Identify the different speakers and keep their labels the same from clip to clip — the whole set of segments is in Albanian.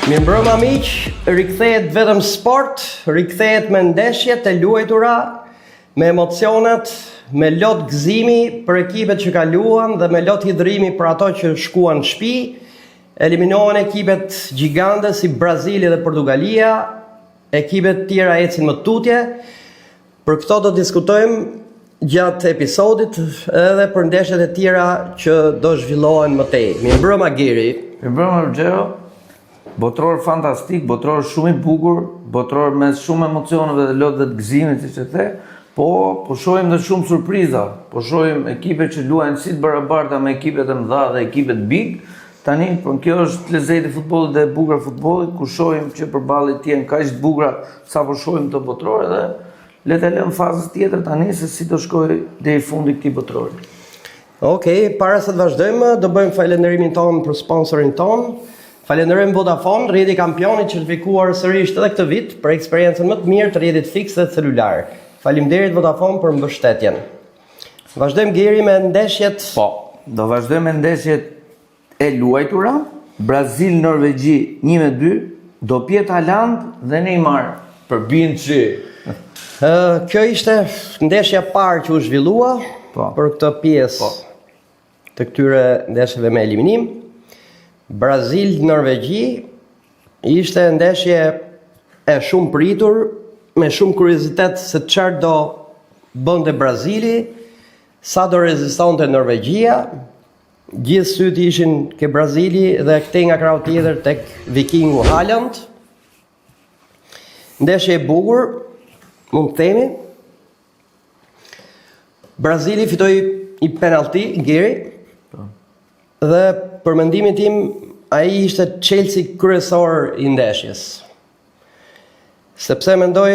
Speaker 1: Mirëmbrëma miq, rikthehet vetëm sport, rikthehet me ndeshjet e luajtura, me emocionet, me lot gëzimi për ekipet që kaluan dhe me lot hidhrimi për ato që shkuan në shtëpi. Eliminohen ekipet gjigande si Brazili dhe Portugalia, ekipet tjera ecin më tutje. Për këto do të diskutojmë gjatë episodit edhe për ndeshjet e tjera që do zhvillohen më tej. Mirëmbrëma Geri.
Speaker 2: Mirëmbrëma Ruxhero. Botëror fantastik, botëror shumë i bukur, botëror me shumë emocioneve dhe lotëve të gëzimit, siç e the, po po shohim dhe shumë surpriza. Po shohim ekipe që luajnë si të barabarta me ekipet e mëdha dhe ekipet big. Tani, po kjo është lezeti i futbollit dhe e bukura e futbollit, ku shohim që përballjet të jenë kaq të bukura sa po shohim këtë botëror edhe le ta lëmë fazës tjetër tani se si do shkojë deri fundi këtij botërori.
Speaker 1: Okej, para se të vazhdojmë, do bëjmë falënderimin tonë për sponsorin tonë. Falënderojmë Vodafone, rrjeti kampion i certifikuar sërish edhe këtë vit për eksperiencën më të mirë të rrjetit fiks dhe celular. Faleminderit Vodafone për mbështetjen. Vazhdojmë Geri me ndeshjet.
Speaker 2: Po, do vazhdojmë me ndeshjet e luajtura. Brazil Norvegji 1-2, dopietë Haaland dhe Neymar për Binçi.
Speaker 1: Ë, kjo ishte ndeshja e parë që u zhvillua
Speaker 2: Po.
Speaker 1: për këtë pjesë
Speaker 2: Po.
Speaker 1: të këtyre ndeshjeve me eliminim. Brazil Norvegji ishte ndeshje e shumë pritur, me shumë kuriozitet se çfarë do bënte Brazili, sa do rezistonte Norvegjia. Gjithë sytë ishin ke Brazili dhe këtej nga krahu tjetër tek Vikingu Haaland. Ndeshje e bukur, mund të themi. Brazili fitoi një penallti, Geri.
Speaker 2: Po.
Speaker 1: Dhe për mendimin tim, ai ishte çelësi kryesor i ndeshjes. Sepse mendoj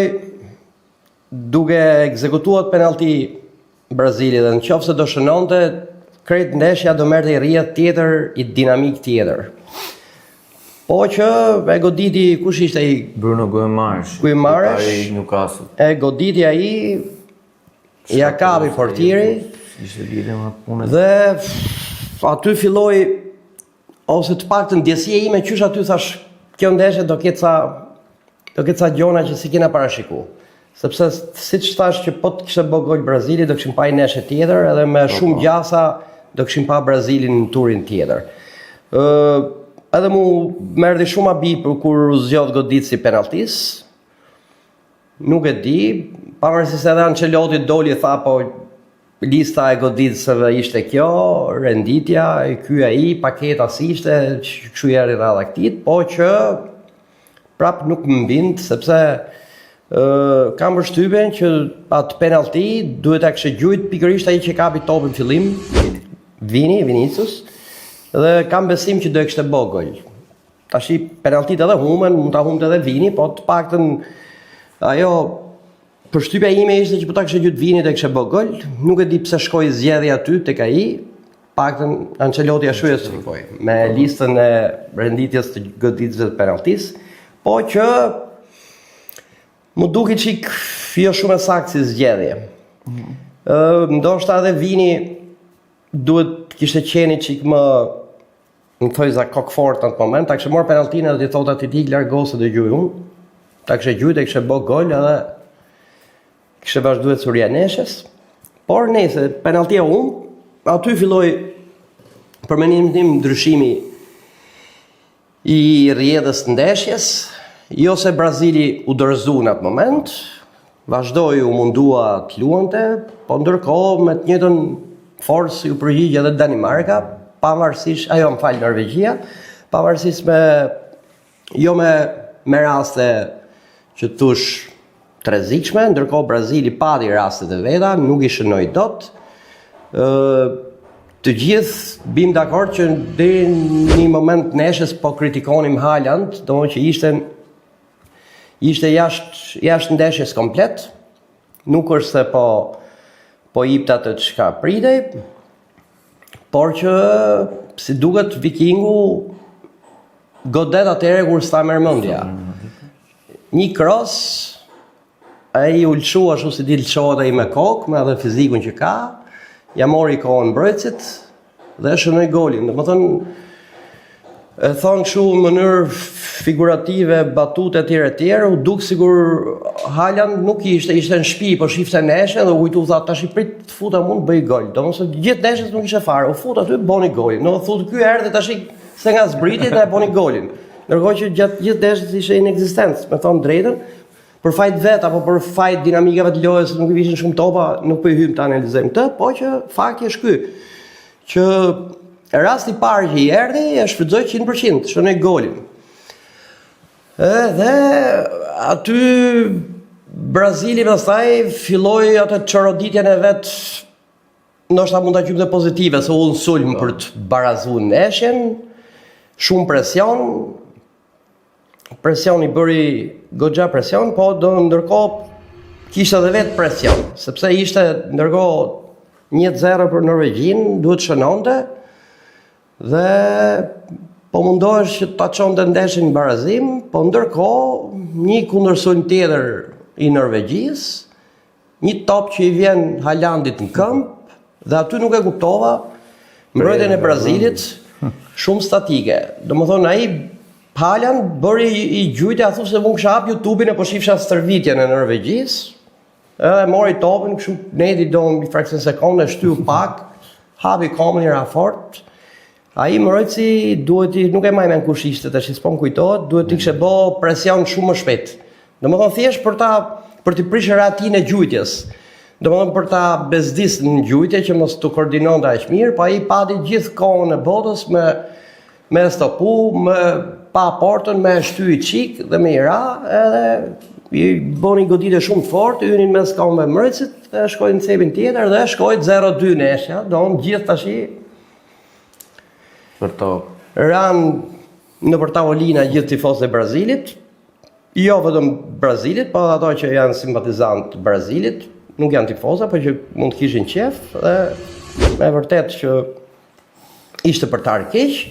Speaker 1: duke ekzekutuar penallti Brazili dhe në qoftë se do shënonte, krejt ndeshja do merrte një rrjedhë tjetër, një dinamikë tjetër. Po që e goditi, kush ishte ai?
Speaker 2: Bruno Guimaraes.
Speaker 1: Guimaraes.
Speaker 2: I Newcastle.
Speaker 1: E goditi ai, ia kapi portieri.
Speaker 2: Ishte lidhje me atë punë.
Speaker 1: Dhe aty filloi ose të paktën ndjesia ime qysh aty thash kjo ndeshje do ketë ca do ketë ca gjona që s'i kena parashiku. Sepse siç thash që po të kishte bë gol Brazili do kishim pa një ndeshje tjetër edhe me po, shumë po. gjasa do kishim pa Brazilin në turin tjetër. Ë edhe mu më erdhi shumë habi për kur u zgjodh goditësi i penalltisë. Nuk e di, pavarësisht se edhe Ancelotti doli tha po lista e goditësve ishte kjo, renditja, e ky ai, paketa si ishte, kështu i erdhi radha këtij, po që prap nuk më bind sepse ë kam përshtypjen që atë penallti duhet ta kishte gjujt pikërisht ai që kapi topin fillim, Vini, Vinicius, dhe kam besim që do e kishte bë gol. Tashi penalltit edhe humben, mund ta humbte edhe Vini, po të paktën ajo përshtypja ime ishte që po ta kishte gjujt Vini do kishte bë gol. Nuk e di pse shkoi zgjedhja aty tek ai. Paktën Ancelotti ashtu e justifikoi me listën e renditjes të goditësve të penalltisë, po që m'u duk çik jo shumë e saktë si zgjedhje. Mm -hmm. Ë, ndoshta edhe Vini duhet të kishte qenë çik më Në thonjëza kokëfort në atë moment, ta kishte marrë penalltinë dhe t'i thotë atij ik largo se do gjuj unë. Ta kishte gjujt e kishte bë gol edhe kishte vazhduar ecuria e ndeshjes. Por nejse, penalltia u humb, aty filloi për mendimin tim ndryshimi i rrjedhës të ndeshjes, jo se Brazili u dorëzu në atë moment, vazhdoi u mundua të luante, po ndërkohë me të njëjtën forcë iu përgjigj edhe Danimarka, pavarësisht, ajo më fal Norvegjia, pavarësisht me jo me me raste që të thush të rrezikshme, ndërkohë Brazili pati rastet e veta, nuk i shënoi dot. Ë të gjithë bim dakord që deri në një moment të ndeshjes po kritikonim Haaland, domethënë që ishte ishte jashtë jashtë ndeshjes komplet. Nuk është se po po jipte atë çka pritej, por që si duket Vikingu godet atëherë kur s'ta merr mendja. Një cross ai u lëshua ashtu si di lëshohet ai me kokë, me atë fizikun që ka, ja mori kohën mbrojtësit dhe shënoi golin. Domethënë. E thonë kështu në mënyrë figurative, batute etj etj, u duk sikur Haaland nuk ishte, ishte në shtëpi, po shifte ndeshjen dhe u kujtu tha tash i prit të futem unë bëj gol. Domethënë gjithë ndeshjes nuk ishte fare, u fut aty boni golin. Do thotë ky erdhi tash se nga zbriti dhe e boni golin. Ndërkohë që gjatë gjithë ndeshjes ishte inekzistent, me thonë drejtën, për faj të vet apo për faj të dinamikave të lojës nuk i vishin shumë topa, nuk po i hyjmë ta analizojmë këtë, po që fakti është ky që rasti i parë që i erdhi e shfrytëzoi 100%, shënoi golin. Edhe aty Brazili pastaj filloi atë çoroditjen e vet ndoshta mund ta quajmë dhe pozitive, se u në sulm për të barazuar ndeshjen, shumë presion, Presioni bëri goxha presion, po do ndërkohë kishte edhe vetë presion, sepse ishte ndërkohë 1-0 për Norvegjinë, duhet të shënonte dhe po mundohesh që ta çonte ndeshjen në barazim, po ndërkohë një kundërsulm tjetër i Norvegjisë, Një top që i vjen Haalandit në këmbë dhe aty nuk e kuptova mbrojtjen e Brazilit shumë statike. Domethënë ai Haaland bëri i gjujti a thu se unë kisha hap YouTube-in e po shifsha stërvitjen e Norvegjisë. Edhe mori topin, kështu neti do një fraksion sekonde, shtyu pak, hapi komën i ra fort. Ai mbrojtësi duhet i, nuk e maj mend kush ishte tash, s'po më kujtohet, duhet të kishte bë presion shumë më shpejt. Domethënë thjesht për ta për t'i prishur rehatinë e gjujtjes. Domethënë për ta bezdis në gjujtje që mos të koordinonte aq mirë, po ai pati gjithë kohën e botës me me stopu, me pa portën, me shty i çik dhe me i ra, edhe i boni goditje shumë të fortë, hynin mes këmbëve mbrojtësit dhe shkoi në cepin tjetër dhe shkoi 0-2 ndeshja, domethënë gjithë tashi
Speaker 2: Për to.
Speaker 1: Ranë nëpër tavolina gjithë tifozët e Brazilit, jo vetëm Brazilit, po edhe ato që janë simpatizantë të Brazilit, nuk janë tifoza, po që mund të kishin qef dhe me vërtet që ishte për të ardhur keq.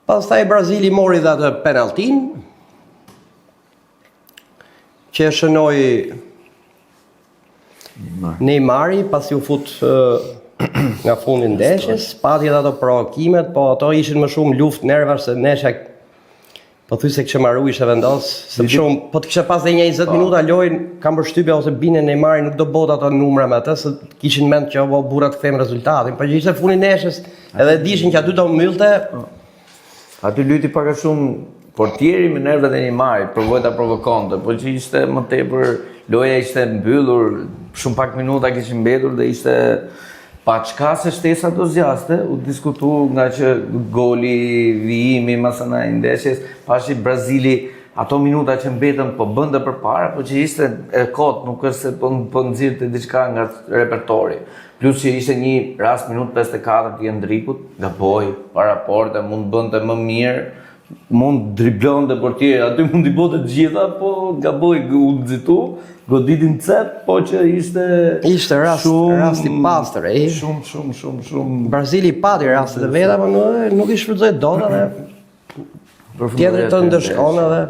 Speaker 1: Pastaj Brazili mori dhe atë penalltinë që e shënoi Neymari pasi u fut nga fundi i ndeshjes, pati edhe ato provokimet, po ato ishin më shumë luftë nervash se ndeshja pothuajse kishte maru ishte vendos, se më shumë, po të kishte pas dhe një 20 po. minuta lojë, kam përshtypje ose bine Neymari nuk do bënte ato numra me atë, se kishin mend që po burra të kthejmë rezultatin, po që ishte fundi i ndeshjes, edhe dishin që aty do mbyllte. Po.
Speaker 2: Aty luajti pak a shumë portieri me nervat e Neymarit, provoi ta provokonte, po që ishte më tepër loja ishte mbyllur, shumë pak minuta kishin mbetur dhe ishte pa çka se shtesa do zgjaste, u diskutu nga që goli, vijimi, masandaj i ndeshjes, pasi Brazili ato minuta që mbetën po bënte përpara, po që ishte e kot, nuk është se po po nxirrte diçka nga repertori. Plus që ishte një rast minutë 54 të Endrikut, gaboi para porte, mund të bënte më mirë, mund të driblonte portieri, aty mund t'i bënte të gjitha, po gaboi, u nxitu, goditi në cep, po që ishte
Speaker 1: ishte rast shumë, rast i pastër, e
Speaker 2: shumë shumë shumë shumë.
Speaker 1: Brazili pati rastet e veta, po nuk, nuk i shfrytëzoi dot edhe tjetri të ndëshkon edhe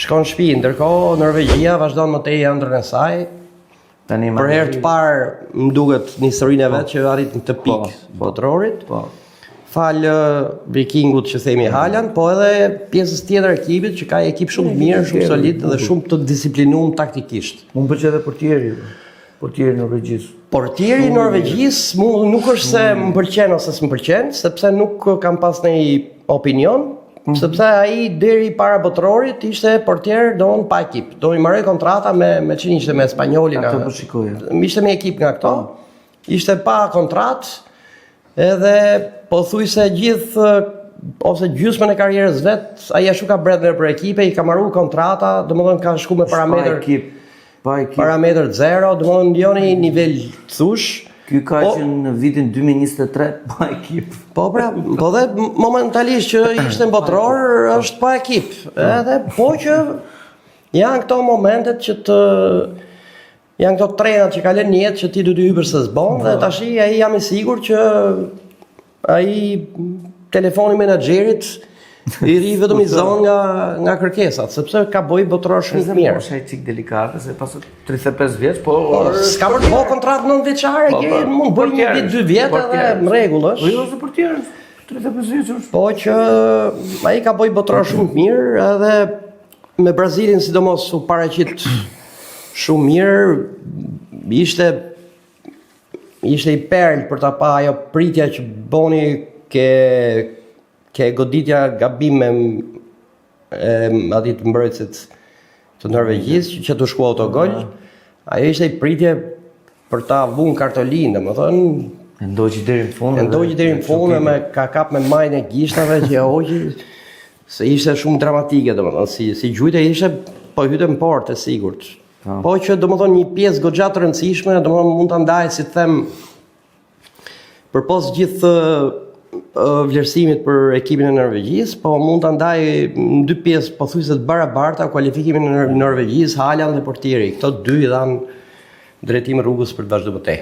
Speaker 1: shkon në shtëpi, ndërkohë Norvegjia vazhdon më tej ëndrrën e saj. Tani për herë të parë më duket në historinë e vet që arrit në këtë po, pikë po, botërorit. Po. Falë vikingut që themi Haaland, po edhe pjesës tjetër ekipit që ka ekip shumë të mirë, shumë solid dhe shumë të disiplinuar taktikisht.
Speaker 2: Mu më pëlqen edhe portieri, portieri i Norvegjisë.
Speaker 1: Portieri i Norvegjisë mu nuk është se më pëlqen ose s'më pëlqen, sepse nuk kam pas ndonjë opinion, Mm -hmm. Sepse ai deri para botërorit ishte portier don pa ekip. Do i mbaroi kontrata me me çin ishte me Espanjolin.
Speaker 2: Atë po shikoja.
Speaker 1: Ishte me ekip nga këto. Po. Ishte pa kontratë. Edhe pothuajse gjithë ose gjysmën e karrierës vet, ai ashtu ka bredh nëpër ekipe, i ka maru kontrata, domethënë ka shku me parametër
Speaker 2: pa ekip. Pa ekip.
Speaker 1: Parametër zero, domethënë jo në nivel thush.
Speaker 2: Ky ka po, qenë në vitin 2023 pa ekip.
Speaker 1: Po pra, po dhe momentalisht që ishte në botëror është pa ekip. Edhe po që janë këto momentet që të janë këto trenat që kalojnë në jetë që ti duhet të hypësh se s'bon dhe po. tashi ai jam i sigurt që Ai telefoni menaxherit i rri vetëm i zon nga nga kërkesat, sepse ka boj botëror shumë
Speaker 2: të mirë. Është ai çik delikate se pas 35 vjeç, po,
Speaker 1: po s'ka për të bërë kontratë 9 vjeçare, po, po, mund bëj një vit, dy vjet edhe në rregull është.
Speaker 2: Po jo se portier. 35 vjeç është.
Speaker 1: Po që ai ka bo botëror shumë të mirë edhe me Brazilin sidomos u paraqit shumë mirë, ishte ishte i perl për ta pa ajo pritja që boni ke ke goditja gabim e, e atij të mbrojtësit të Norvegjisë që, që të shkua autogol. Ajo ishte i pritje për ta vunë kartolinë, domethënë
Speaker 2: E ndoqi deri në fund.
Speaker 1: E ndoqi deri në fund me ka kap me majën e gishtave që e hoqi se ishte shumë dramatike domethënë si si gjujtje ishte po hyte në portë e sigurt.
Speaker 2: Po.
Speaker 1: Po që domethënë një pjesë goxha të rëndësishme, domethënë mund ta ndaj si të them përpos gjithë ë, vlerësimit për ekipin e Norvegjisë, po mund ta ndaj në dy pjesë pothuajse të barabarta kualifikimin e Nor- Norvegjisë, Haaland dhe portieri. Këto dy i dhanë drejtim rrugës për të vazhduar më tej.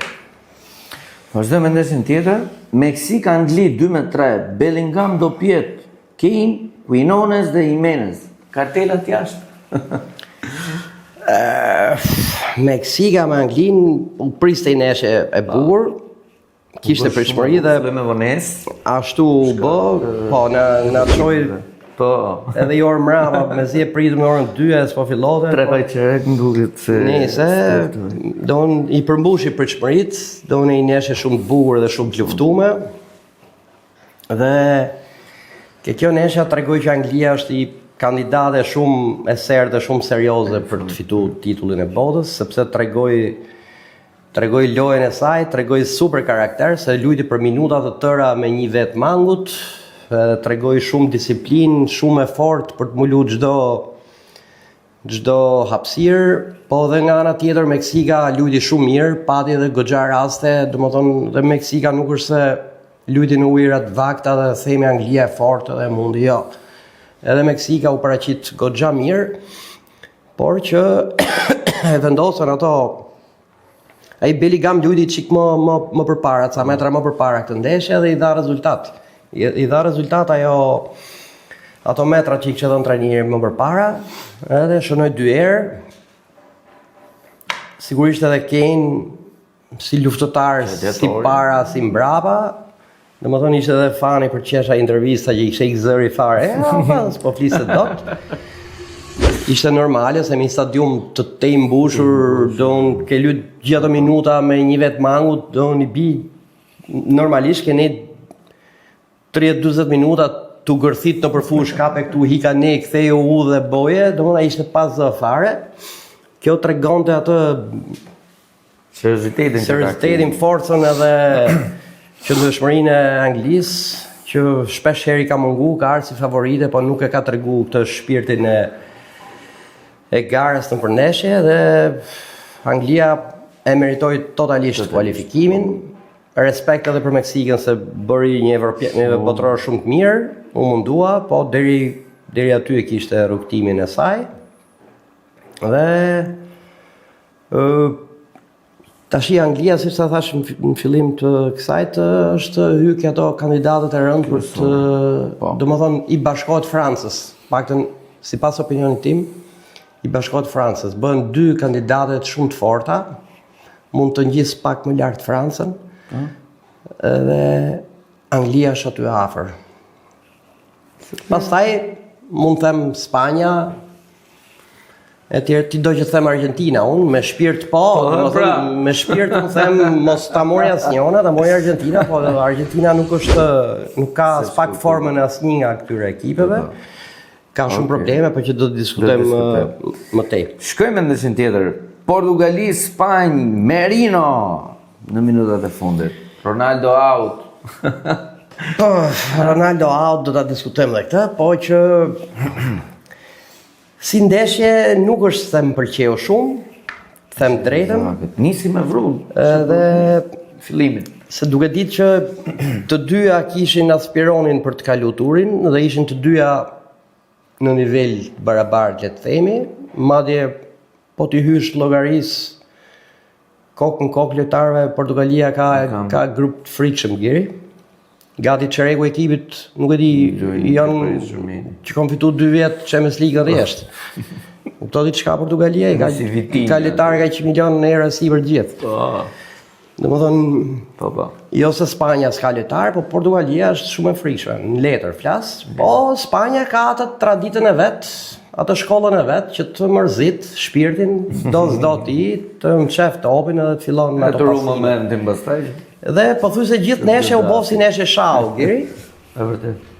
Speaker 2: Vazhdojmë me ndeshjen tjetër. Meksik Angli 2-3, Bellingham dopietë, Kane, Quinones dhe Jimenez. Kartelat jashtë.
Speaker 1: Meksika me Anglinë u priste një ndeshje e bukur, kishte pritshmëri dhe
Speaker 2: Dhe me vonesë.
Speaker 1: ashtu u bë, po na na çoi
Speaker 2: Po.
Speaker 1: edhe një orë mbrapa, mezi e pritëm në orën 2 e s'po fillote.
Speaker 2: Tre
Speaker 1: po-
Speaker 2: pa çerek më duket se
Speaker 1: Nëse do i përmbushi pritshmëritë, do një ndeshje shumë të bukur dhe shumë të luftume. Dhe ke kjo ndeshja tregoi që Anglia është i kandidate shumë e sertë dhe shumë serioze për të fituar titullin e botës, sepse tregoi tregoi lojën e saj, tregoi super karakter, se luajti për minuta të tëra me një vet mangut, edhe tregoi shumë disiplinë, shumë efort për të mbulu çdo çdo hapësirë, po dhe nga ana tjetër Meksika luajti shumë mirë, pati edhe goxha raste, domethënë dhe Meksika nuk është se luajti në ujëra të vakta dhe themi Anglia e fortë dhe mundi, jo. Edhe Meksika u paraqit goxha mirë, por që e vendosën ato Ai Bellingham luajti çik më më më përpara, ca metra më përpara këtë ndeshje dhe i dha rezultat. I, i dha rezultat ajo ato metra që i kishte dhënë trajneri më përpara, edhe shënoi dy herë. Sigurisht edhe Kane si luftëtar, si para, si mbrapa. Domethënë ishte edhe funny për qesha intervista që i kishte ik zëri fare. E, pa, s'po fliste dot. Ishte normale se me një stadium të te mbushur, do në ke lut gjithë ato minuta me një vet mangut, do në i bi normalisht ke ne 30-40 minuta tu gërthit në përfush, kape këtu, hika ne, ktheju udhë dhe boje, domethënë ai ishte pa zë fare. Kjo tregonte atë
Speaker 2: Seriozitetin që ka
Speaker 1: seriozitetin, forcën edhe qëndrueshmërinë e Anglisë, që shpesh herë i ka mungu, ka ardhur si favorite, po nuk e ka tregu këtë shpirtin e e garës në përndeshje dhe Anglia e meritoi totalisht kualifikimin. Respekt edhe për Meksikën se bëri një evropian, një botëror shumë të mirë, u mundua, po deri deri aty e kishte rrugtimin e saj. Dhe ë tashi Anglia, siç ta thash në fi- në fillim të kësaj, të është hykë ato kandidatët e rëndë për të,
Speaker 2: Po.
Speaker 1: domethënë i bashkohet Francës, paktën sipas opinionit tim, i bashkohet Francës. Bëhen dy kandidatet shumë të forta, mund të ngjis pak më lart Francën. Edhe Anglia është aty afër. Pastaj mund të them Spanja, e tjerë, ti do që të them Argentina, unë me shpirt po,
Speaker 2: Po,
Speaker 1: domethënë
Speaker 2: pra.
Speaker 1: me shpirt unë them mos ta mori asnjëna, ta mori Argentina, po Argentina nuk është nuk ka as pak formën e asnjë nga këtyre ekipeve. Ka shumë probleme, po që do të diskutojmë
Speaker 2: Do të diskutojmë.
Speaker 1: më tej.
Speaker 2: Shkojmë me ndeshjen tjetër. Portugali, Spanjë, Merino në minutat e fundit. Ronaldo out.
Speaker 1: Po, Ronaldo out do ta diskutojmë edhe këtë, po që si ndeshje nuk është se më pëlqeu shumë, them drejtën,
Speaker 2: Nisi me vrull.
Speaker 1: edhe
Speaker 2: fillimin.
Speaker 1: se duke ditë që të dyja kishin aspironin për të kalu turin dhe ishin të dyja në nivel të barabartë, le të themi, madje po t'i hysh llogaris kokë në kokë lojtarëve, Portugalia ka ka grup të frikshëm Giri. Gati çereku e ekipit, nuk e di, janë që kanë fituar dy vjet Champions League në rresht. Kupto ti çka Portugalia i ka
Speaker 2: Si Vitinha.
Speaker 1: ka lojtarë ka 100 milion euro sipër të gjithë.
Speaker 2: Po.
Speaker 1: Domethënë,
Speaker 2: po, po.
Speaker 1: Jo se Spanja s'ka lojtar, po Portugalia është shumë e frikshme. Në letër flas, po Spanja ka atë traditën e vet, atë shkollën e vet që të mërzit shpirtin, do s'do ti, të mçef topin edhe të fillon
Speaker 2: me ato pasime. momentin pastaj.
Speaker 1: Dhe pothuajse gjithë ndeshja u bë si ndeshje shahu, Giri.
Speaker 2: E vërtet.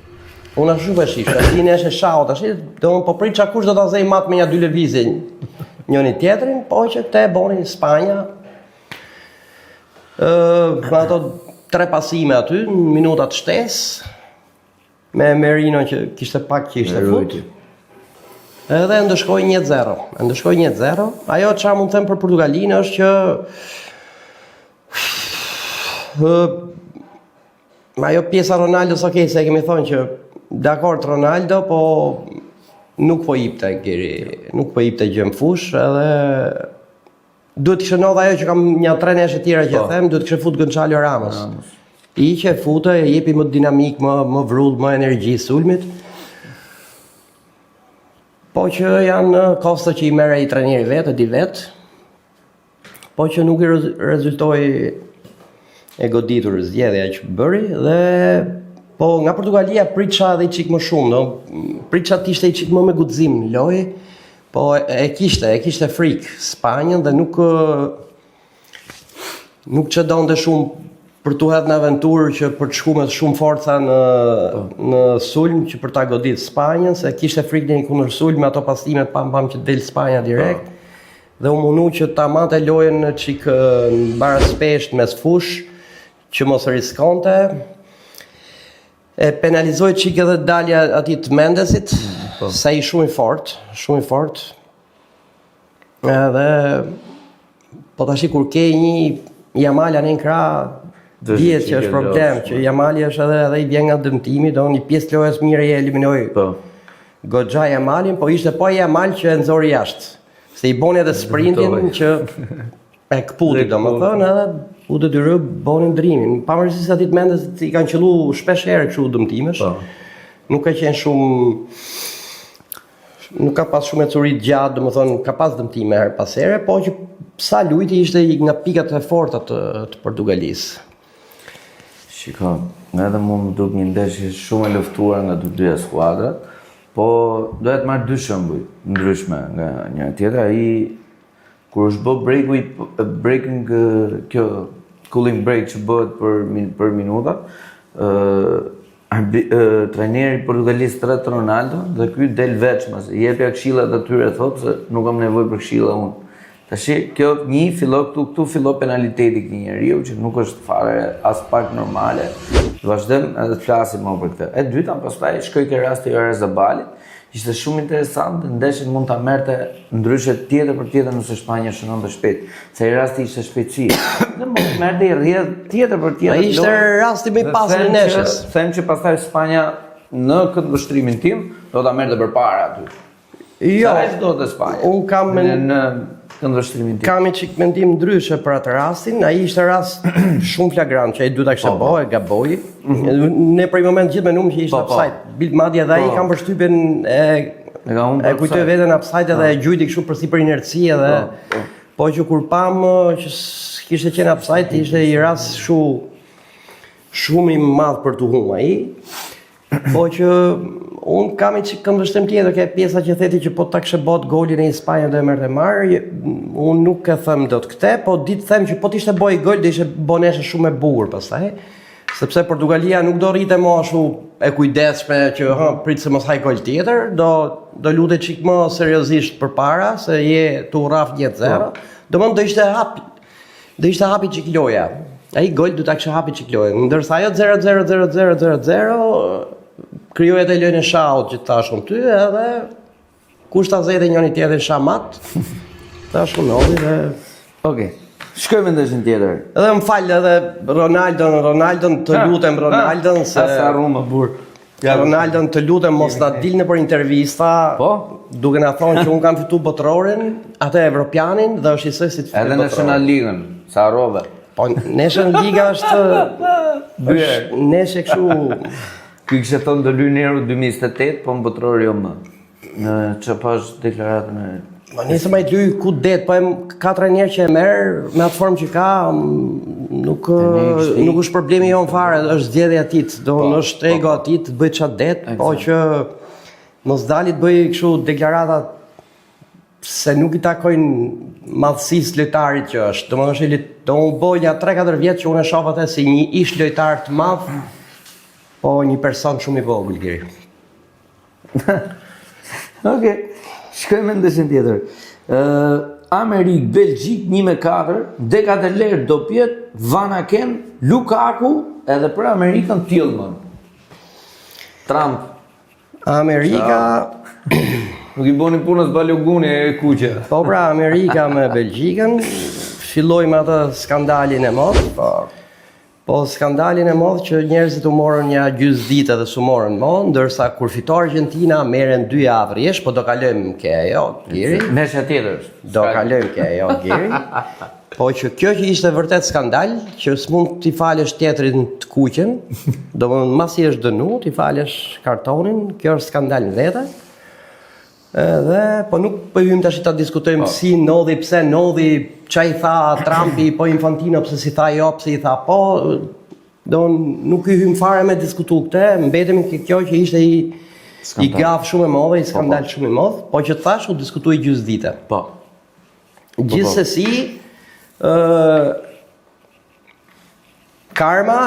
Speaker 1: Unë ashtu po e shifsha, si ndeshje shahu tash, do unë po pritja kush do ta zej mat me një dy lëvizje njëri tjetrin, po që këtë e boni Spanja. Ë, me ato tre pasime aty në minutat shtesë me Merino që kishte pak që ishte fut. Edhe e ndëshkoi 1-0. E ndëshkoi 1-0. Ajo çfarë mund të them për Portugalinë është që ë ajo pjesa Ronaldos, ok, se e kemi thonë që dakord Ronaldo, po nuk po jipte Geri, nuk po jipte gjë në fushë edhe duhet të kishte ndodhur ajo që kam një tre ndeshje tjera që e po. them, duhet të kishte fut Gonçalo Ramos. Ramos. I që e fute, e jepi më dinamik, më më vrull, më energji sulmit. Po që janë kosto që i merr ai trajneri vetë, e di vetë. Po që nuk i rezultoi e goditur zgjedhja që bëri dhe po nga Portugalia pritsha edhe i çik më shumë, do pritsha të ishte i çik më me guxim në lojë, po e, e kishte, e kishte frikë Spanjën dhe nuk nuk çedonte shumë për t'u hedhë në aventurë që për të shku me shumë forca në, po. në sulm që për ta godit Spanjën, se kishte frikë në një kundërsulm me ato pasimet pam pam që del Spanja direkt. Po. Dhe u mundu që ta mante lojën në çik në baraspeshë në mesfushë, që mos riskonte. E penalizoi çik edhe dalja atij të Mendesit, po. se ai shumë i fort, shumë i fort. Edhe po tashi kur ke një Jamal anë në krah, dihet që është problem, që Jamali është edhe edhe i vjen nga dëmtimi, do një pjesë të lojës mirë e eliminoi.
Speaker 2: Po.
Speaker 1: Goxha Jamalin, po ishte po Jamal që e nxori jashtë. Se i boni edhe sprintin që e këputi, domethënë, edhe u detyru boni ndrimin. Pavarësisht se atij të Mendes i kanë qëllu shpesh herë kështu dëmtimesh.
Speaker 2: Po.
Speaker 1: Nuk ka qenë shumë nuk ka pas shumë ecuri të gjatë, domethënë ka pas dëmtime herë pas here, po që sa lujti ishte nga pikat e forta të, të Portugalisë.
Speaker 2: Shiko, edhe mu më duk një ndeshje shumë e luftuar nga të dyja skuadrat, po doja të marr dy shembuj ndryshme nga njëra tjetra, ai kur është bë breaku i breaking kjo cooling break që bëhet për për minuta, ë trajneri i Portugalisë thërret Ronaldo dhe ky del veçmas, i jepja këshillat atyre thotë se nuk kam nevojë për këshilla unë. Tashi kjo një fillo këtu këtu fillo penaliteti i këtij njeriu që nuk është fare as pak normale. Vazhdojmë edhe të flasim më për këtë. E dyta pastaj shkoj ke rasti i Oyarzabalit, ishte shumë interesant dhe ndeshjen mund ta merrte ndryshe tjetër për tjetër nëse Spanja shënonte shpejt. Se ai rasti ishte shpejtësi. Dhe mund të merrte i rrjedh tjetër për tjetër.
Speaker 1: Ai ishte rasti më i pastër i ndeshjes.
Speaker 2: Them që pastaj Spanja në këtë vështrimin tim do ta merrte përpara aty.
Speaker 1: Jo,
Speaker 2: Sa do të Spanja.
Speaker 1: Unë kam
Speaker 2: në në këndvështrimin
Speaker 1: tim. Kam një çik mendim ndryshe për atë rastin. Ai ishte rast shumë flagrant që ai duhet ta kishte po, po. bë, e gaboi. Mm -hmm. Ne për një moment gjithë menduam që ishte po, po. offside. Bil madje edhe ai po. kam përshtypjen e
Speaker 2: e ka
Speaker 1: e kujtoi veten offside edhe e gjujti kështu përsipër inerci edhe po, po. po që kur pam që kishte qenë offside ishte një rast shumë shumë i madh për të humbur ai. Po që unë kam një çik këndvështrim tjetër, ke pjesa që the ti që po ta kishte bot golin e Spanjë do e merrte marr, unë nuk e them dot këtë, po di të them që po të ishte bo gol do ishte bo ndeshje shumë e bukur pastaj. Sepse Portugalia nuk do rrite më ashtu e kujdesshme që hë prit se mos haj gol tjetër, do do lute çik më seriozisht përpara se je tu rraf 1-0. Po. Domethënë do ishte hap Do ishte hapi çik loja. Ai gol do ta kishte hapi çik lojën. Ndërsa ajo 0-0-0-0-0-0 krijoi atë lojën e shahut që të thashë unë ty edhe kush ta zëjë njëri tjetrin shamat. Tash unë ndodhi dhe
Speaker 2: Okej. Okay. Shkojmë në ndeshjen tjetër.
Speaker 1: Edhe më fal edhe Ronaldon, Ronaldon të lutem Ronaldon
Speaker 2: se sa rrumë burr.
Speaker 1: Ja, Ronaldon të lutem mos na dil nëpër intervista.
Speaker 2: Po,
Speaker 1: duke na thonë që un kam fitu botërorin, atë evropianin dhe është njësoj si të
Speaker 2: fitu Edhe National Ligën, sa harrove.
Speaker 1: Po National Liga është është ndeshje kështu
Speaker 2: Ky kishte thonë do luaj në Euro 2028, po në botëror jo më. Në që pash deklaratën e.
Speaker 1: Ma nesër ma i të luj ku det, po e ka trajner që e merr me atë formë që ka, nuk nuk është problemi jonë fare, është zgjedhja e tij, do po, është ego po, po. atij të bëj ça det, po që mos dali të bëj kështu deklarata se nuk i takojnë madhësisë lojtarit që është. Domethënë është do u bë nja 3-4 vjet që unë e shoh atë si një ish lojtar të madh, po një person shumë i vogël Geri.
Speaker 2: Okej. Shkojmë në ndeshjen tjetër. Ë Amerikë, Belgjikë 1 me 4, De Ketelaere dopietë, Van Aken, Lukaku edhe për Amerikën Tillman. Trump.
Speaker 1: Amerika
Speaker 2: Nuk i boni punës Baloguni e kuqe.
Speaker 1: Po pra, Amerika me Belgjikën filloi me atë skandalin e madh.
Speaker 2: Po.
Speaker 1: Po skandalin e madh që njerëzit u morën një gjysë ditë edhe s'u morën më, ndërsa kur fito Argentina merren dy javë rresh, po do kalojmë ke ajo, Geri.
Speaker 2: Ndeshja tjetër është.
Speaker 1: Do kalojmë ke ajo, Geri. Po që kjo që ishte vërtet skandal, që s'mund t'i falësh tjetrin të kuqen, do më masi është dënu, t'i falësh kartonin, kjo është skandal në vete. Edhe, po nuk po hyjmë tash ta diskutojmë si ndodhi, pse ndodhi, ça i tha Trumpi, po Infantino, pse si tha jo, pse i tha po, do nuk i hyjmë fare me diskutu këtë, mbetemi ke kjo që ishte i i gafë shumë e madhe, i skandal shumë i madh, po që të thash u diskutu i gjysë dite.
Speaker 2: Po.
Speaker 1: Gjithsesi, ë karma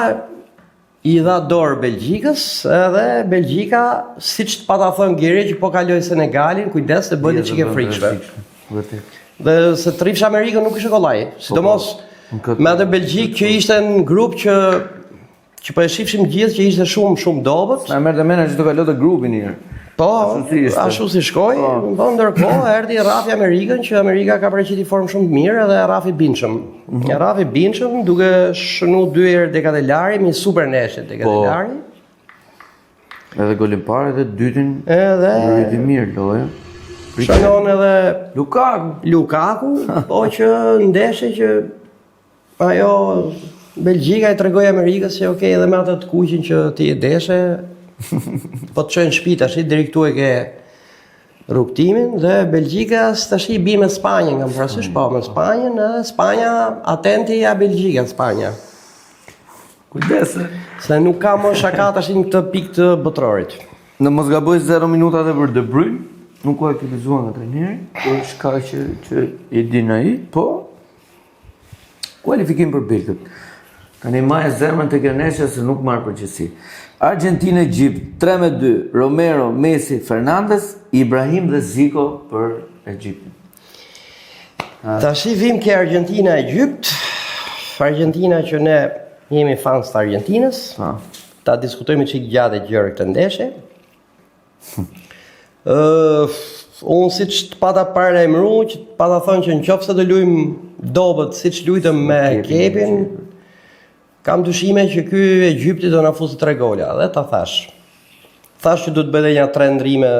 Speaker 1: i dha dorë Belgjikës edhe Belgjika, siç të pata thënë Geri që po kaloi Senegalin, kujdes se bëhet çike frikshme.
Speaker 2: Vërtet.
Speaker 1: Dhe se të rrifsh Amerikën nuk ishte kollaj, sidomos
Speaker 2: Në këtë-
Speaker 1: me atë Belgjikë që ishte në grup që që po e shifshim gjithë që ishte shumë shumë dobët.
Speaker 2: Na merrte mendja që do kalonte grupin një herë.
Speaker 1: Po,
Speaker 2: Ashtu si ishte.
Speaker 1: ashtu si shkoi, po ndërkohë erdhi rrafi Amerikën që Amerika ka paraqitur formë shumë të mirë edhe rrafi bindshëm. Mm -hmm. Rrafi bindshëm duke shënu dy herë De Ketelaere, me një super ndeshje De Ketelaere.
Speaker 2: Po. Edhe golin parë edhe dytin.
Speaker 1: Edhe
Speaker 2: Luajti mirë lojën.
Speaker 1: shënon edhe
Speaker 2: Lukaku.
Speaker 1: Lukaku, po që ndeshje që ajo Belgjika i tregoi Amerikës që okay, edhe me atë të kuqin që ti e deshe, po të çojnë në shtëpi tash deri këtu e ke rrugtimin dhe Belgjika tash i bi me Spanjën, kam parasysh po me Spanjën, edhe Spanja atenti ja Belgjika Spanja.
Speaker 2: Kujdes. se.
Speaker 1: Se nuk ka më shaka tash në këtë pikë të botërorit.
Speaker 2: Në mos gaboj 0 minuta edhe për De Bruyne, nuk u aktivizua nga trajneri, për shkaqe që i din ai, po kualifikim për Belgët. Tani maj zemrën të kjo ndeshje se nuk marr përgjegjësi. Argentinë Egjipt 3-2, Romero, Messi, Fernandez, Ibrahim dhe Zico për Egjiptin.
Speaker 1: Tash i vim ke Argentina Egjipt. Argentina që ne jemi fans të Argentinës.
Speaker 2: Pa.
Speaker 1: Ta diskutojmë çik gjatë e gjerë këtë ndeshje. Ë, unë siç të pata paralajmëru, që të pata thënë që në qoftë se do luajmë dobët siç luajtëm me Kepin, kam dyshime që ky Egjipti do na fusë tre gola dhe ta thash. Thash që do të bëjë një tre ndrime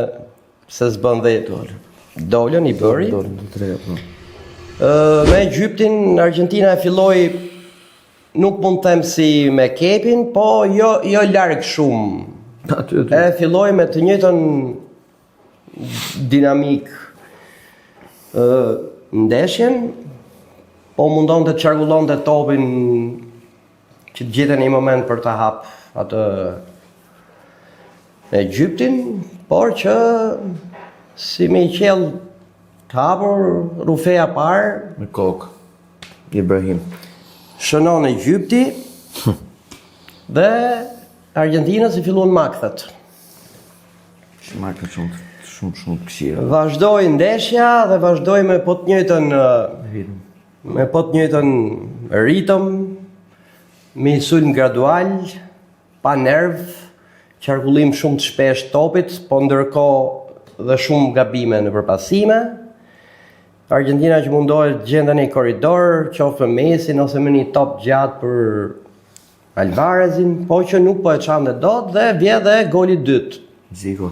Speaker 1: se s'bën dhe dolën i bëri.
Speaker 2: Dolën të treja, po.
Speaker 1: Ë, me Egjiptin Argentina e filloi nuk mund të them si me Kepin, po jo jo larg shumë.
Speaker 2: Aty aty.
Speaker 1: E filloi me të njëjtën dinamik ë ndeshjen, po mundonte të qarkullonte topin që të gjete një moment për të hap atë Egjiptin, por që si me i qiell të hapur, rrufeja parë,
Speaker 2: Me kokë. Ibrahim.
Speaker 1: shënon Egjipti dhe Argentinës i filluan makthet.
Speaker 2: Shumë makth shumë shumë shumë të këqija.
Speaker 1: Vazhdoi ndeshja dhe vazhdoi me po të njëjtën
Speaker 2: Ritëm.
Speaker 1: me po të njëjtën ritëm, me një sulm gradual, pa nerv, qarkullim shumë të shpesh topit, po ndërkohë dhe shumë gabime në përpasime. Argentina që mundohet të gjente një korridor, qoftë me Messin ose me një top gjatë për Alvarezin, po që nuk po e çante dot dhe vjen dhe goli i dytë.
Speaker 2: Zico.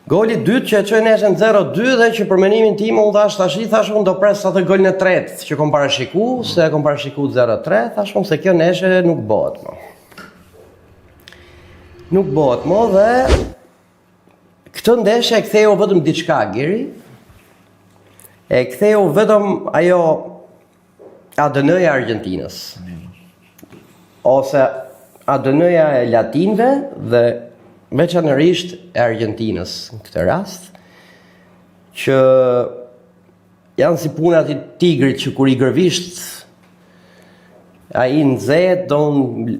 Speaker 1: Goli i dytë që e çoi ndeshjen 0-2 dhe që për mendimin tim unë thash tash i thash unë do pres atë golin e tretë që kom parashiku, se e kom parashiku 0-3, thash unë se kjo ndeshje nuk bëhet më. Nuk bëhet më dhe këtë ndeshje e ktheu vetëm diçka Geri. E ktheu vetëm ajo ADN-ja e Argjentinës. Ose ADN-ja e latinëve dhe veçanërisht e Argjentinës në këtë rast, që janë si puna e tigrit që kur i gërvisht ai nxehet, do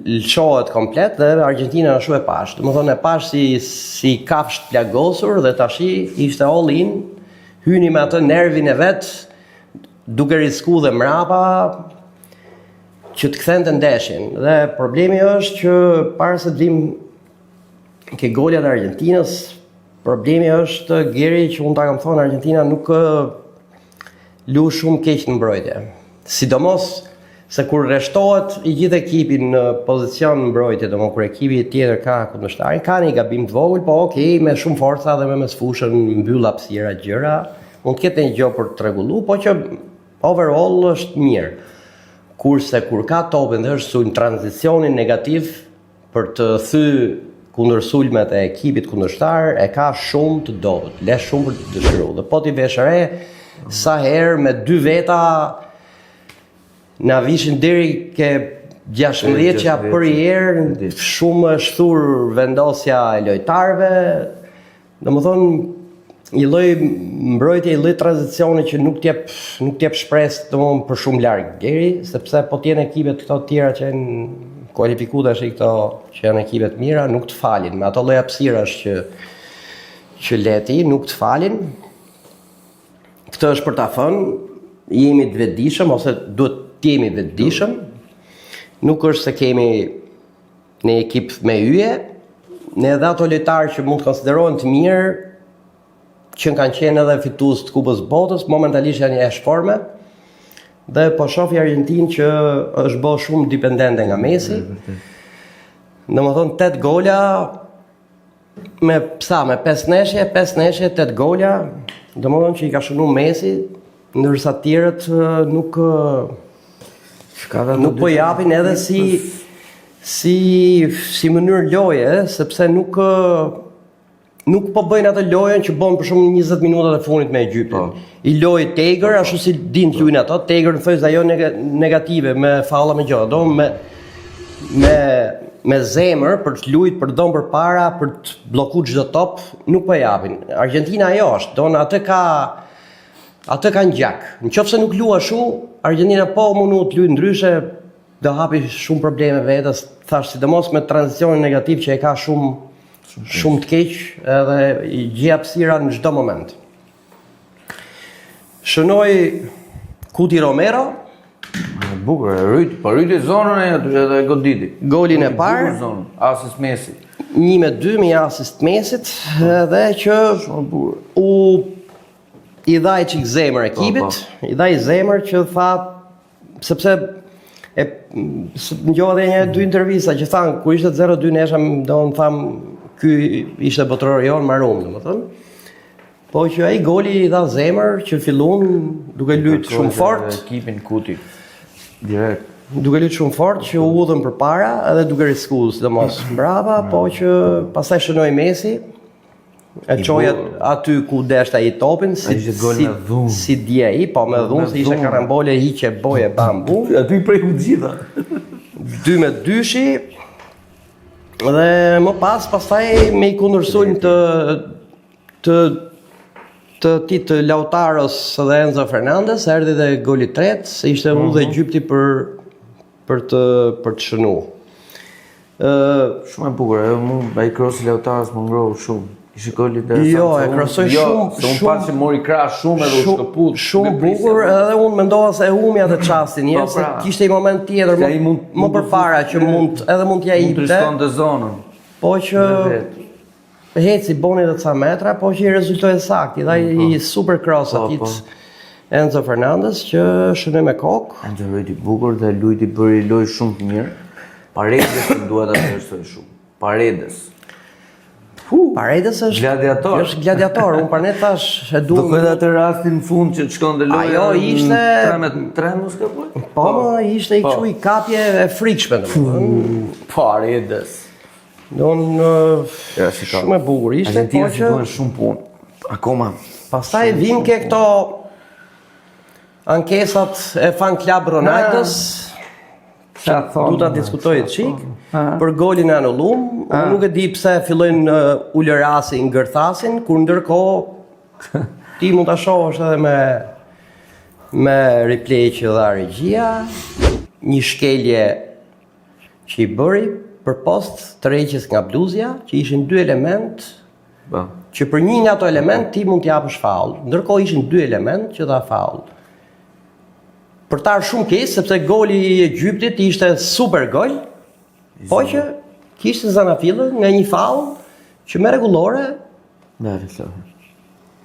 Speaker 1: lëshohet komplet dhe Argentina ashtu e pash. Domethënë e pash si si kafshë të plagosur dhe tashi ishte all in, hyni me atë nervin e vet duke risku dhe mrapa që të kthente ndeshjen. Dhe problemi është që para se të vim ke golat e Argentinës, problemi është Geri që unë ta kam thonë Argentina nuk lu shumë keq në mbrojtje. Sidomos se kur rreshtohet i gjithë ekipi në pozicion në mbrojtje, domethënë kur ekipi tjetër ka kundërshtarin, ka një gabim të vogël, po okay, me shumë forca dhe me mesfushën mbyll hapësira gjëra, mund të ketë një gjë për të rregullu, po që overall është mirë. Kurse kur ka topin dhe është sulm tranzicionin negativ për të thy kundërsulmet e ekipit kundërshtar e ka shumë të dobët, le shumë për të dëshiruar. Dhe po t'i vesh re, sa herë me dy veta na vishin deri ke 16 që për herë shumë është thur vendosja e lojtarëve. Domethënë një lloj mbrojtje, një lloj tranzicioni që nuk t'jep nuk t'jep shpresë domethënë për shumë larg deri, sepse po të jenë ekipet këto të tjera që janë kualifikuar tash këto që janë ekipe të mira, nuk të falin me ato lloj hapësirash që që leti, nuk të falin. Këtë është për ta thënë, jemi të vetëdijshëm ose duhet të jemi të vetëdijshëm. Nuk është se kemi në ekip me yje, ne edhe ato lojtarë që mund të konsiderohen të mirë, që kanë qenë edhe fitues të Kupës Botës, momentalisht janë jashtë forme. Dhe po shoh Argentinë që është bërë shumë dipendente nga Messi. Domethënë 8 gola me sa me 5 ndeshje, 5 ndeshje, 8 gola, domethënë që i ka shënu Messi, ndërsa të tjerët nuk
Speaker 2: Shka dhe
Speaker 1: nuk po japin edhe si si si mënyrë loje, sepse nuk nuk po bëjnë atë lojën që bën për shembull 20 minutat e fundit me Egjiptin.
Speaker 2: Po.
Speaker 1: I lojë tegër, ashtu si din të luajnë ato, tegër në thonjëza jo negative me falla me gjëra, do me me me zemër për të lujt, për të dhënë përpara, për të bllokuar çdo top, nuk po japin. Argentina ajo është, do në atë ka atë ka në gjak. Në qoftë se nuk lua ashtu, Argentina po mundu të luajë ndryshe, do hapi shumë probleme vetes, thash sidomos me tranzicionin negativ që e ka shumë shumë të keq edhe i gjej hapësira në çdo moment. Shënoi Kuti Romero,
Speaker 2: E bukur, e rryt, po rryti zonën e aty edhe e goditi.
Speaker 1: Golin e parë.
Speaker 2: Bukur zonën, asist Messi.
Speaker 1: 1 me 2 me një asist Messit dhe që
Speaker 2: Shumë bukur.
Speaker 1: u i dha i çik zemër ekipit,
Speaker 2: Po,
Speaker 1: i dha i zemër që tha sepse e ngjova edhe një dy intervista që thanë kur ishte 0-2 nesha do të tham ky ishte botëror jon marum, domethënë. Po që ai goli i dha zemër që fillun duke luajt shumë fort,
Speaker 2: Ekipin Kuti. Direkt.
Speaker 1: duke luajt shumë fort që u udhën përpara edhe duke risku sidomos mbrapa, po që pastaj shënoi Messi. E çoja aty ku desht ai topin, si
Speaker 2: Ai ishte gol
Speaker 1: si,
Speaker 2: me dhunë.
Speaker 1: si dje ai, po me dhunë, se ishte
Speaker 2: dhunë.
Speaker 1: karambole, hiqe, boje, bambu.
Speaker 2: Aty i preku të gjitha.
Speaker 1: 2 me 2-shi dhe më pas pastaj me i kundërsulm të të të ti të Lautaros dhe Enzo Fernandez erdhi dhe goli i tretë, se ishte mm -hmm. udhë Egjipti për për të për të shënu. Ë
Speaker 2: Shumë e bukur, ajo mu ai krosi Lautaros më ngrohu shumë. Ishte gol interesant.
Speaker 1: Jo,
Speaker 2: se
Speaker 1: e
Speaker 2: unë-
Speaker 1: krosoi
Speaker 2: jo,
Speaker 1: shumë-
Speaker 2: se unë
Speaker 1: shumë-
Speaker 2: pa që mori krah shumë edhe u shkëput.
Speaker 1: Shumë
Speaker 2: Nuk e prisja.
Speaker 1: bukur, edhe unë mendova se e humi atë çastin,
Speaker 2: Po,
Speaker 1: një se
Speaker 2: pra.
Speaker 1: kishte një moment tjetër
Speaker 2: Se
Speaker 1: më,
Speaker 2: ai mund-
Speaker 1: më
Speaker 2: mund të
Speaker 1: përpara
Speaker 2: fut-
Speaker 1: që mund edhe mund t'ja
Speaker 2: Mund të
Speaker 1: jepte,
Speaker 2: riskonte zonën.
Speaker 1: po që
Speaker 2: Vetë.
Speaker 1: heci boni edhe ca metra, po që i rezultoi saktë, i dha i super cross
Speaker 2: Po,
Speaker 1: atij
Speaker 2: po.
Speaker 1: të Enzo Fernandez që shënoi me kokë.
Speaker 2: Enzo luajti bukur dhe luajti bëri lojë shumë të mirë. Paredes më dua ta vlerësoj shumë. Paredes.
Speaker 1: Paredes është
Speaker 2: Gladiator.
Speaker 1: Është gladiator, unë për ne thash e
Speaker 2: Do
Speaker 1: duam.
Speaker 2: kujt atë rastin në fund që të shkon te loja.
Speaker 1: Ajo ishte-
Speaker 2: 3 me 3 mos ka bërë?
Speaker 1: Po, më ishte i
Speaker 2: Po.
Speaker 1: kështu i kapje e frikshme domethënë.
Speaker 2: Paredes.
Speaker 1: Don
Speaker 2: Ja, si ka.
Speaker 1: shumë e bukur ishte, po
Speaker 2: Argentina si
Speaker 1: që
Speaker 2: duhen shumë punë. Akoma.
Speaker 1: pastaj vim ke këto Ankesat e fan club Ronaldos,
Speaker 2: Ça thonë?
Speaker 1: Du ta diskutoj çik për golin e anullum. Unë nuk e di pse fillojnë uh, ulërasin, gërthasin, kur ndërkohë ti mund ta shohësh edhe me me replay që dha regjia, një shkelje që i bëri përpos tërheqjes nga bluzja, që ishin dy element
Speaker 2: Po.
Speaker 1: që për një nga ato element ti mund t'japësh faull. Ndërkohë ishin dy element që dha faull. Për ta është shumë keq sepse goli i Egjiptit ishte super gol, po që kishte zanafillë nga një faull që me rregullore
Speaker 2: Nga rregullore.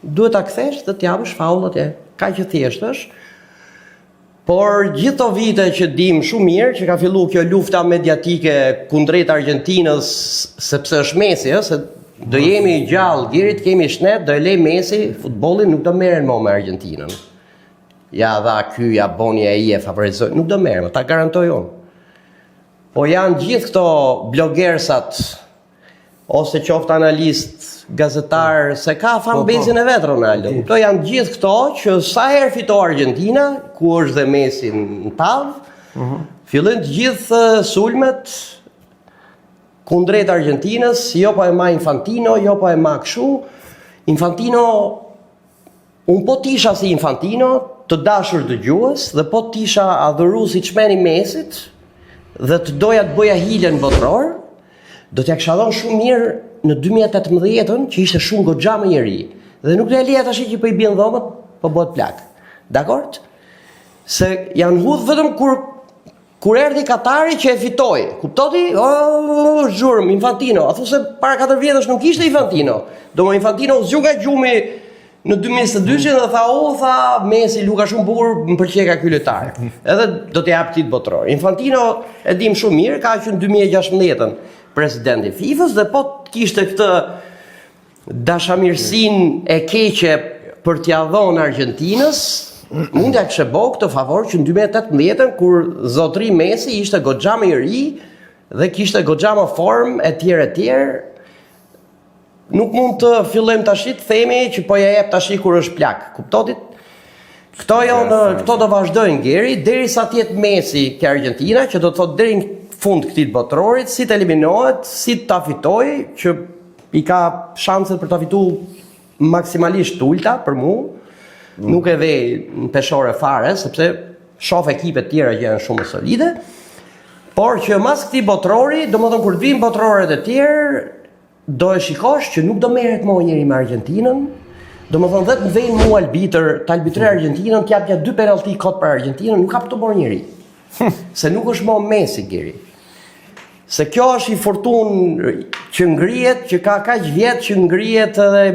Speaker 1: duhet ta kthesh dhe t'japësh faull atje. Kaq e thjeshtë është. Por gjithë to vite që dim shumë mirë që ka fillu kjo lufta mediatike kundrejt Argjentinës sepse është Messi, ë, se do jemi gjallë, deri të kemi shnet, do e lej Messi, futbollin nuk do merren më me Argjentinën. Ja dha ky, ja boni ai e favorizoi, nuk do merren, ta garantoj unë. Po janë gjithë këto blogersat ose qoftë analist, gazetar, se ka fanbase-in e vet Ronaldo. Këto janë gjithë këto që sa herë fito Argentina, ku është dhe Messi në tavë, fillojnë të gjithë eh, sulmet kundrejt Argentinës, jo po e ma Infantino, jo po e ma kështu. Infantino Unë po t'isha si Infantino, të dashur dëgjues, dhe po t'isha adhurues i çmeni Messit dhe të doja të bëja hile në botëror, do t'ja kisha dhënë shumë mirë në 2018-ën, që ishte shumë goxha më i ri. Dhe nuk do e leja tash që po i bien dhomët, po bëhet plak. Dakor? Se janë hudh vetëm kur kur erdhi Katari që e fitoi. Kuptoti? Oh, zhurmë, Infantino. A thu se para 4 vjetësh nuk ishte Infantino. Do më Infantino u zgju nga gjumi në 2022 dhe tha, "O, tha, Messi luka shumë bukur, më pëlqej ka ky lojtar." Edhe do t'i jap titull botëror. Infantino e dim shumë mirë, ka që në 2016-ën presidenti i FIFA-s dhe po të kishte këtë dashamirësinë e keqe për t'ja dhonë Argjentinës, mund t'ja kishte bo këtë favor që në 2018-ën kur zotri Messi ishte goxha më i ri dhe kishte goxha më formë e tjerë e tjerë, nuk mund të fillojmë tash të themi që po ja jep tash kur është plak. Kuptotit? Këto janë, këto do vazhdojnë Geri derisa të jetë Messi ke Argentina, që do të thotë deri në fund këtij të botërorit, si të eliminohet, si ta fitojë, që i ka shanset për ta fituar maksimalisht të ulta për mu. Nuk e vej në peshore fare, sepse shoh ekipe të tjera që janë shumë solide. Por që mas këtij botërori, domethënë kur të vinë botërorët e tjerë, do e shikosh që nuk do merret më njeri me Argjentinën. Domethënë dhe të vejnë mu arbitër, të arbitroj Argjentinën, të jap ja dy penallti kot për Argjentinën, nuk ka për të bërë njeri. Se nuk është më Messi Geri. Se kjo është një fortunë që ngrihet, që ka kaq vjet që ngrihet edhe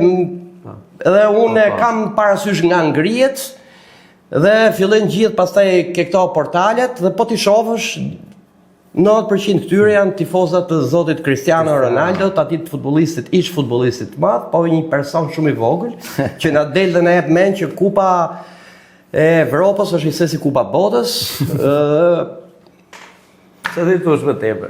Speaker 1: edhe unë e kam parasysh nga ngrihet dhe fillojnë gjithë pastaj ke këto portalet dhe po t'i shohësh 90% këtyre janë tifoza të zotit Cristiano Ronaldo, të atij të futbollistit, ish futbollistit të madh, po një person shumë i vogël që na del dhe na jep mend që kupa e Evropës është njësoj si kupa botës, ë
Speaker 2: Se di thush më tepër.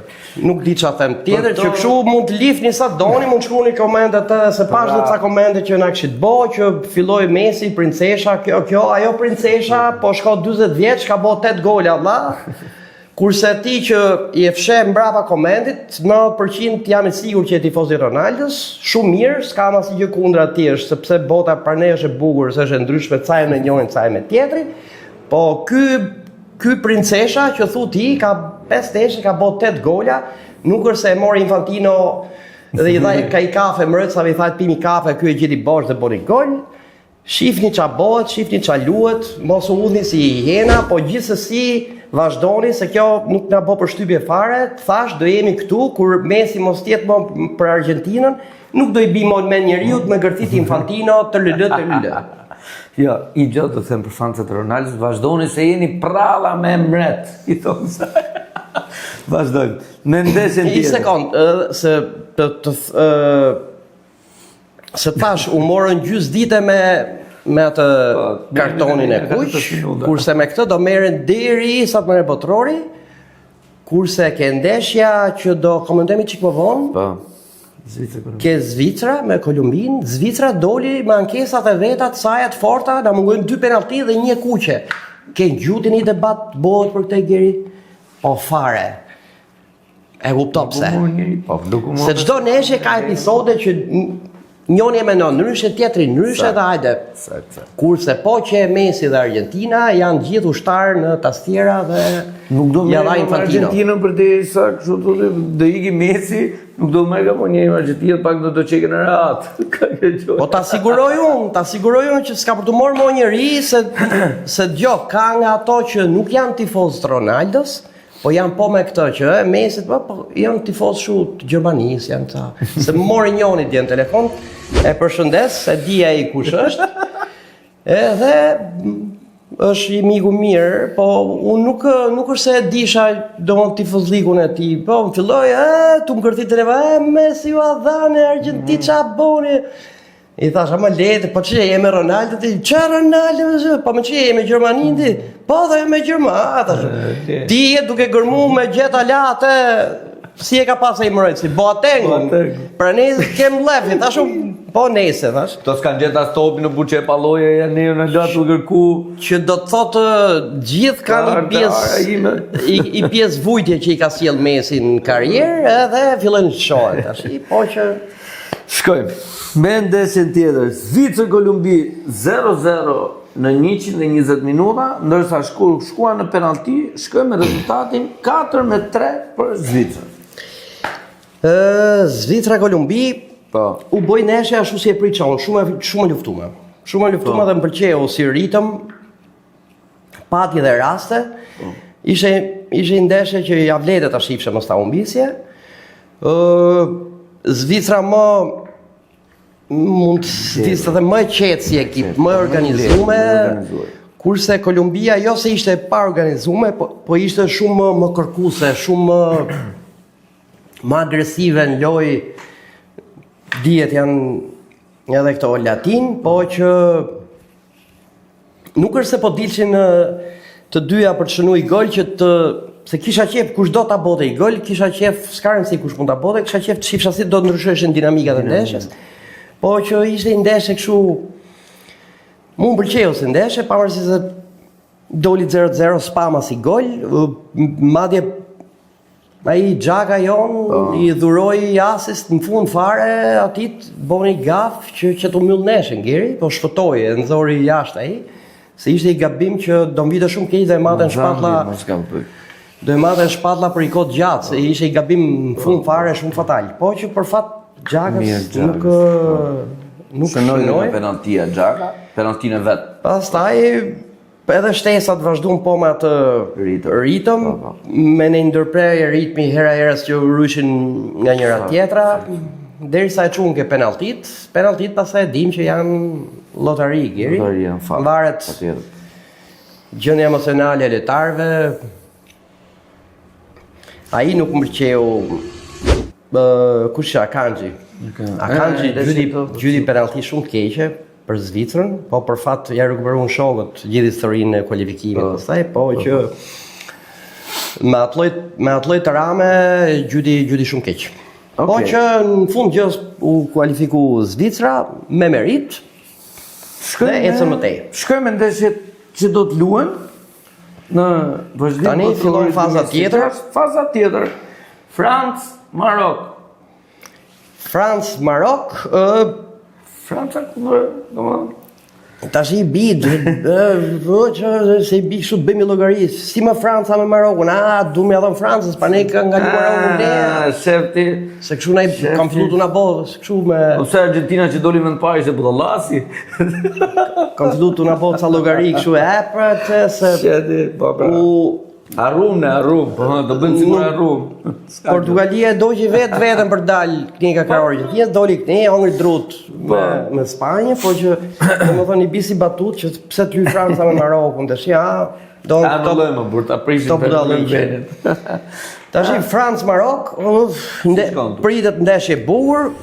Speaker 1: Nuk di ç'a them tjetër, që kështu mund të lifni sa doni, mund të shkruani komentet edhe se pash dhe ca komente që na kishit bo, që filloi Messi, princesha, kjo, kjo, ajo princesha, po shko 40 vjeç, ka bo 8 gola, vlla. Kurse ti që i e fshe mbrapa komentit, 90% jam i sigurt që je tifoz i Ronaldos, shumë mirë, s'kam asnjë gjë kundra atij, është sepse bota për ne është e bukur, se është e ndryshme, ca e me njërin, ca e me tjetrin. Po ky ky princesha që thu ti ka 5 ndeshje, ka bo 8 gola, nuk është se e mori Infantino dhe i dha ka i kafe mbrëtsave i tha të pimi kafe, ky e gjeti bosh dhe boni gol. Shifni ça bëhet, shifni ça luhet, mos u udhni si hijena, po gjithsesi vazhdoni se kjo nuk na bë përshtypje fare. Thash do jemi këtu kur Messi mos të jetë më për Argjentinën, nuk do i bi më me njeriut me gërthit Infantino të lëlë të lëlë.
Speaker 2: Jo, i gjë të them për fansat e Ronaldos, vazhdoni se jeni pralla me mbret, i thonë se. Vazhdojmë. Me ndeshjen
Speaker 1: Një
Speaker 2: tjetër.
Speaker 1: sekond, ë, se të të ë se thash u morën gjys dite me me atë
Speaker 2: Po,
Speaker 1: kartonin e
Speaker 2: me- me-
Speaker 1: kuq,
Speaker 2: me- minuta.
Speaker 1: kurse me këtë do merren deri sa të merret botërori, kurse ke ndeshja që do komentojmë çik më vonë,
Speaker 2: Po. Zvicra Kolumbi.
Speaker 1: Ke Zvicra me Kolumbinë, Zvicra doli me ankesat e veta të saja të forta, na mungojnë dy penallti dhe një e kuqe. Ke ngju ti një debat të bëhet për këtë Geri? Po fare. E kupto pse.
Speaker 2: Po,
Speaker 1: Se çdo ndeshje ka episode që njoni e mendon ndryshe, tjetri ndryshe dhe hajde.
Speaker 2: Saktë.
Speaker 1: Kurse po që e Messi dhe Argentina janë gjithë ushtarë në tastiera dhe
Speaker 2: Nuk do
Speaker 1: ja dha
Speaker 2: merr
Speaker 1: Infantino.
Speaker 2: Argentinën për derisa kështu thotë do iki Messi, nuk do merr ka po njëri me Argentinën pak do të çekën rahat. Ka kjo gjë.
Speaker 1: Po ta siguroj unë, ta siguroj unë që s'ka për të marrë më njeri se se dëgjo, ka nga ato që nuk janë tifozë të Ronaldos, po janë po me këtë që e Messi, po, po janë tifozë shu të Gjermanisë, janë ta. Se më mori njëri dje në telefon, e përshëndes, e di ai kush është. Edhe m, është i miku mirë, po unë nuk nuk është se e disha domthon tifozlikun e tij, po më filloi, e, tu më kërthi telefon, e, Messi u dhane, Argentinë ça boni. I thash, ama lehtë, po që je me Ronaldo ti? Që Ronaldo? që? Po me që je me Gjermaninë ti? Po dhe me Gjermaninë, thash. Ti je duke gërmu me gjet ala atë si e ka pas ai mbrojtësi, Boateng.
Speaker 2: Boateng.
Speaker 1: Pra ne kem lefin, thash unë, po nejse, thash.
Speaker 2: Këto s'kan gjetë as topin në buçe palloje janë ne në lat u kërku.
Speaker 1: Që do të thotë gjithë kanë i
Speaker 2: Karta
Speaker 1: pjesë
Speaker 2: ime.
Speaker 1: i, i pjesë vujtje që i ka sjell Messi në karrierë edhe fillojnë të shohin tash. Po që
Speaker 2: Shkojmë. Me ndeshjen tjetër, Zvicër Kolumbi 0-0 në 120 minuta, ndërsa shku, shkuan në penalti, shkojmë me rezultatin 4-3 për Zvicrën.
Speaker 1: ë Zvicra Kolumbi
Speaker 2: Po.
Speaker 1: u boj ndeshja ashtu si e pritsha unë, shumë e- shumë e luftume. Shumë e luftume
Speaker 2: Po.
Speaker 1: dhe më pëlqeu si ritëm. Pati dhe raste.
Speaker 2: Po.
Speaker 1: Ishte ishte një ndeshje që ja vlete ta shifshe mos ta humbisje. Ë Zvicra më mund të disë edhe më e qetë si ekip, më e organizume.
Speaker 2: më e organizuar.
Speaker 1: Kurse Kolumbia jo se ishte e pa organizume, po, po ishte shumë më, më kërkuese, shumë më më agresive në lojë. Dihet janë edhe këto latin, po që nuk është se po dilshin ë, të dyja për të shënuar gol që të se kisha qef kush do ta bote i gol, kisha qef s'ka rëndësi kush mund ta bote, kisha qef të shifsha si do të ndryshoshin dinamikat e ndeshjes. Po që ishte një ndeshje kështu mu më pëlqeu si ndeshje, pavarësisht se doli 0-0 s'pam si gol, ë, madje Ai Xhaka jon
Speaker 2: Po.
Speaker 1: i dhuroi asist në fund fare atit boni gaf që që t'u mbyll ndeshjen Geri, po shpëtoi e nxori jashtë ai, se ishte i gabim që do mvite shumë keq dhe e matën shpatlla,
Speaker 2: Mos kam bëj.
Speaker 1: do e matën shpatlla për i kohë të gjatë, se ishte i gabim në fund fare shumë fatal. Po që për fat Xhakës
Speaker 2: Mirë,
Speaker 1: nuk
Speaker 2: Xhakës,
Speaker 1: ë, nuk
Speaker 2: Shënoi
Speaker 1: shënoi.
Speaker 2: nga penaltia Xhaka, penaltinë e vet.
Speaker 1: Pastaj edhe shtesat vazhduan po me atë
Speaker 2: Ritëm.
Speaker 1: ritëm
Speaker 2: Po, po.
Speaker 1: me një ndërprerje ritmi hera herës që u rryshin nga njëra tjetra, derisa e çuan ke penalltit, penalltit pastaj e dim që janë lotari Geri.
Speaker 2: Lotari janë fat.
Speaker 1: Varet
Speaker 2: Patjetër.
Speaker 1: gjendja emocionale e lojtarëve. Ai nuk më pëlqeu ë kush ishte Akanji. Akanji
Speaker 2: E,
Speaker 1: gjyti
Speaker 2: deshi to.
Speaker 1: gjyti penallti shumë të keqe për Zvicrën, po për fat ja rikuperuan shokët gjithë historinë e kualifikimit pastaj, po që me atë lloj me atë lloj të rame gjyti gjyti shumë keq. Po
Speaker 2: Okej.
Speaker 1: që në fund gjës u kualifiku Zvicra me merit
Speaker 2: Shkojmë
Speaker 1: dhe ecën më tej.
Speaker 2: Shkojmë me ndeshjet që do të luhen në vazhdim
Speaker 1: Tani
Speaker 2: të
Speaker 1: fillon
Speaker 2: botërorit
Speaker 1: faza
Speaker 2: 2026.
Speaker 1: tjetër.
Speaker 2: Faza tjetër. Francë, Marok.
Speaker 1: Francë, Marok, ë
Speaker 2: Franca kundër, domethënë,
Speaker 1: Tash i bi, ë, po që se i bi kështu të bëjmë llogari, si më Franca me Marokun, a du më ja dhon Francës, pa ne ka nga Marokun ne.
Speaker 2: Ah, shefti.
Speaker 1: Se kështu na i kam filluar të na bë, se kështu me
Speaker 2: Ose Argentina që doli me të parë ishte budallasi.
Speaker 1: kam filluar të na bë ca llogari kështu e pra të se
Speaker 2: Shefti, po pra.
Speaker 1: u
Speaker 2: Arrum ne, arrum, po do bëjmë sikur arrum.
Speaker 1: Portugalia e dogji vetë veten për dal këtej nga krahu Argjentinës, doli këtej, hongri drut me, me Spanjë, po që domethënë i bi si batut që pse të luaj Franca me Marokun tash, ja, do
Speaker 2: Ta anullojmë, më burr, ta prishim
Speaker 1: to
Speaker 2: të
Speaker 1: budalliqe.
Speaker 2: venin.
Speaker 1: Tash i Francë Marok, uf, nde,
Speaker 2: shkon tu?
Speaker 1: pritet ndeshje e bukur.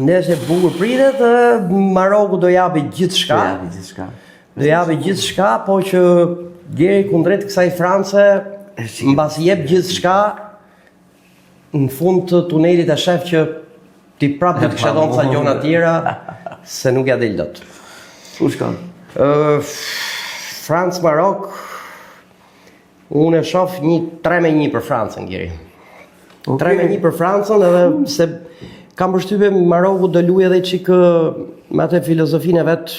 Speaker 1: Ndeshje e bukur pritet, ë, Maroku do japi gjithçka.
Speaker 2: Japi gjithçka.
Speaker 1: Do japi gjithçka, po që deri kundrejt kësaj France, mbasi jep gjithçka, në fund të tunelit e shef që ti prapë do të kishe dhënë ca gjona tjera se nuk ja del dot.
Speaker 2: Ku shkon?
Speaker 1: Ë Francë Marok unë e shoh një 3 me 1 për Francën Geri. Okay. 3 me 1 për Francën edhe se kam përshtypjen Maroku do luajë edhe çik me atë filozofinë e vet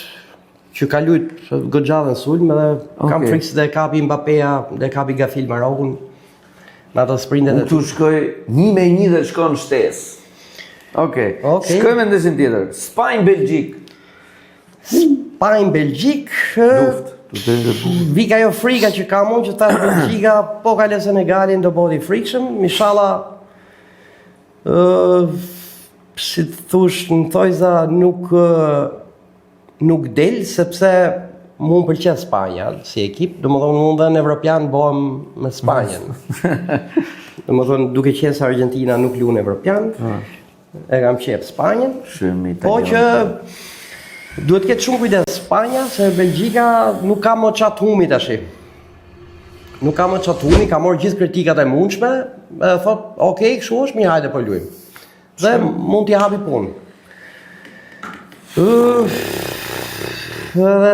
Speaker 1: që ka lujt goxha dhe në sulm edhe okay. kam frikë se do e kapi Mbappéja, do e kapi gafil Marokun me ato sprintet
Speaker 2: e Unë shkoj 1 me 1 dhe shkon shtesë. Okej. Okay. Okay. Shkojmë në ndeshjen tjetër. Spanjë Belgjik.
Speaker 1: Spanjë Belgjik.
Speaker 2: Luftë. Të të të
Speaker 1: bukur. Vika ajo frika që kam unë që tash Belgjika po ka le Senegalin do bëhet i frikshëm, inshallah ë si të thush në thojza nuk nuk del sepse mu më pëlqen Spanja si ekip, domethënë unë dhe në Evropian bëhem me Spanjën. domethënë duke qenë se Argentina nuk luan Evropian, e kam qejf Spanjën.
Speaker 2: Shumë
Speaker 1: Po që duhet të ketë shumë kujdes Spanja se Belgjika nuk ka më ça t'humi tash. Nuk ka më ça t'humi, ka marrë gjithë kritikat e mundshme, edhe thot, ok, kështu është, mirë, hajde po luajmë. Dhe mund t'i hapi punë. Ëh, edhe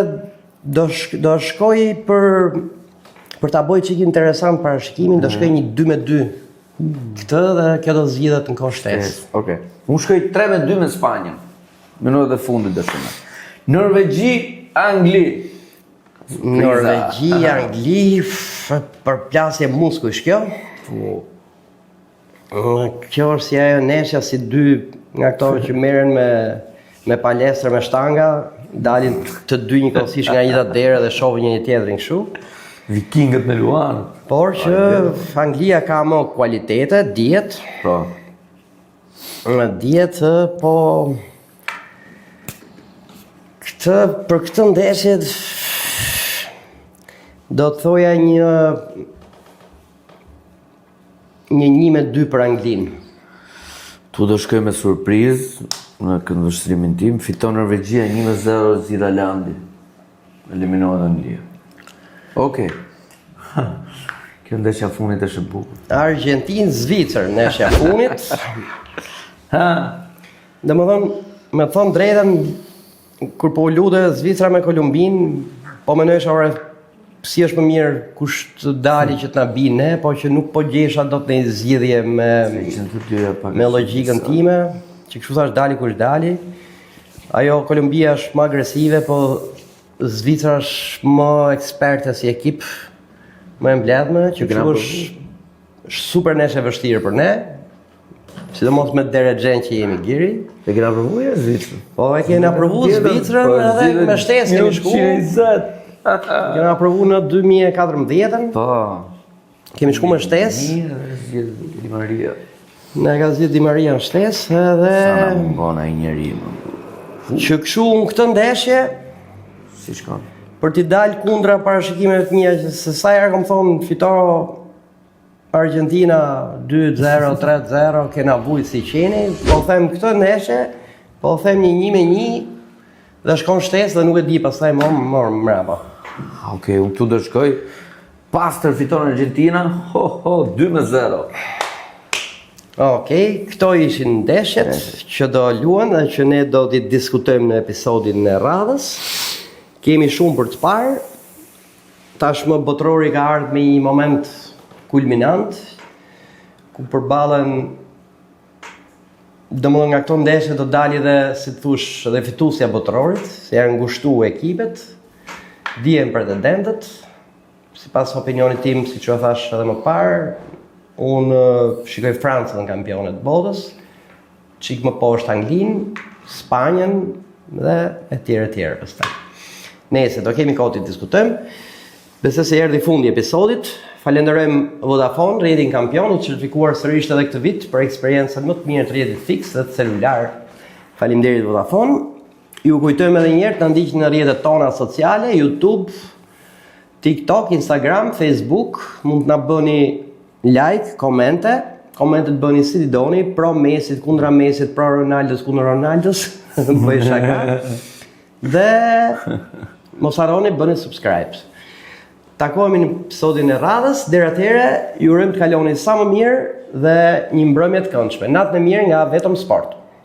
Speaker 1: do shk, do shkoj për për ta bëj çik interesant parashikimin, do shkoj një 2 me 2 këtë dhe kjo do zgjidhet në kohë shtesë.
Speaker 2: Okej. Unë shkoj 3 me 2 me Spanjën. Minutat e fundit do shkoj. Norvegji, Angli.
Speaker 1: Norvegji, Angli, përplasje muskujsh kjo.
Speaker 2: Po.
Speaker 1: Kjo është si ajo ndeshja si dy nga këto që merren me me palestër me shtanga, dalin të dy njëkohësisht nga njëjta derë dhe shohin njëri tjetrin kështu.
Speaker 2: Vikingët me luanët.
Speaker 1: Por që Anglia ka më kualitete, dihet.
Speaker 2: Po.
Speaker 1: Dihet, po këtë për këtë ndeshje do të thoja një Një një me dy për Anglinë.
Speaker 2: Tu do shkoj me surprizë në këndvështrimin tim, fiton Norvegjia 1-0 zgjidh Haalandi. Eliminohet Anglia. Okej. Okay. Kjo ndeshja fundit është e
Speaker 1: bukur. Argentinë, Zvicër, ndeshja fundit.
Speaker 2: Ha.
Speaker 1: Domethënë, me thonë drejtën, Kur po u lute Zvicra me Kolumbinë, po mendojsha ore si është më mirë kush të dali që të na bi ne, po që nuk po gjesha dot një zgjidhje me me logjikën time, që kështu thash dali kush dali. Ajo Kolumbia është më agresive, po Zvicra është më eksperte si ekip, më e mbledhme, që kështu është super ndeshje e vështirë për ne. Sidomos me derexhen që jemi
Speaker 2: Giri. E kena provu ja
Speaker 1: Zvicrën. Po e kena provu Zvicrën po, edhe me shtesë kemi shku. Kena provu në 2014-ën.
Speaker 2: Po.
Speaker 1: Kemi shku me shtesë.
Speaker 2: Mirë, zgjidh Di Maria.
Speaker 1: Na ka zgjidh Di Maria në shtesë edhe
Speaker 2: Sa na mungon ai njeri më.
Speaker 1: Që kështu unë këtë ndeshje
Speaker 2: si shkon?
Speaker 1: Për t'i dalë kundra parashikimeve të mia që se sa herë kam thonë fito Argentina 2-0, 3-0, kena vujt si qeni, po them këtë ndeshje, po them një një me një, dhe shkon shtesë dhe nuk e di pastaj më më mrapa.
Speaker 2: Okej, okay, unë këtu do shkoj, pastër fiton Argentina, ho ho, 2-0.
Speaker 1: Okej, okay, këto ishin ndeshjet që do luhen dhe që ne do t'i diskutojmë në episodin e radhës. Kemi shumë për të parë, Tashmë botërori ka ardhur me një moment kulminant ku përballen domethënë nga këto ndeshje do dali dhe si të thush dhe fituesja e botërorit, se janë ngushtu ekipet, dihen pretendentët, sipas opinionit tim, siç jua thash edhe më parë, unë shikoj Francën kampione të botës, Çik më poshtë Anglinë, Spanjën dhe e tjerë e tjerë pastaj. Nejse, do kemi kohë të diskutojmë. Besoj se erdhi fundi i episodit. Falenderojmë Vodafone, rrjetin kampion, i certifikuar sërish edhe këtë vit për eksperiencën më të mirë të rrjetit fiks dhe të celular. Faleminderit Vodafone. Ju kujtojmë edhe një herë të na ndiqni në rrjetet tona sociale, YouTube, TikTok, Instagram, Facebook, mund të na bëni like, komente, komentet bëni si t'i doni, pro Messit, kundra Messit, pro Ronaldos, kundra Ronaldos, bëj shaka. Dhe mos harroni bëni subscribe. Takohemi në episodin e radhës, deri atëherë ju urojmë të kaloni sa më mirë dhe një mbrëmje të këndshme. Natën e mirë nga Vetëm Sport.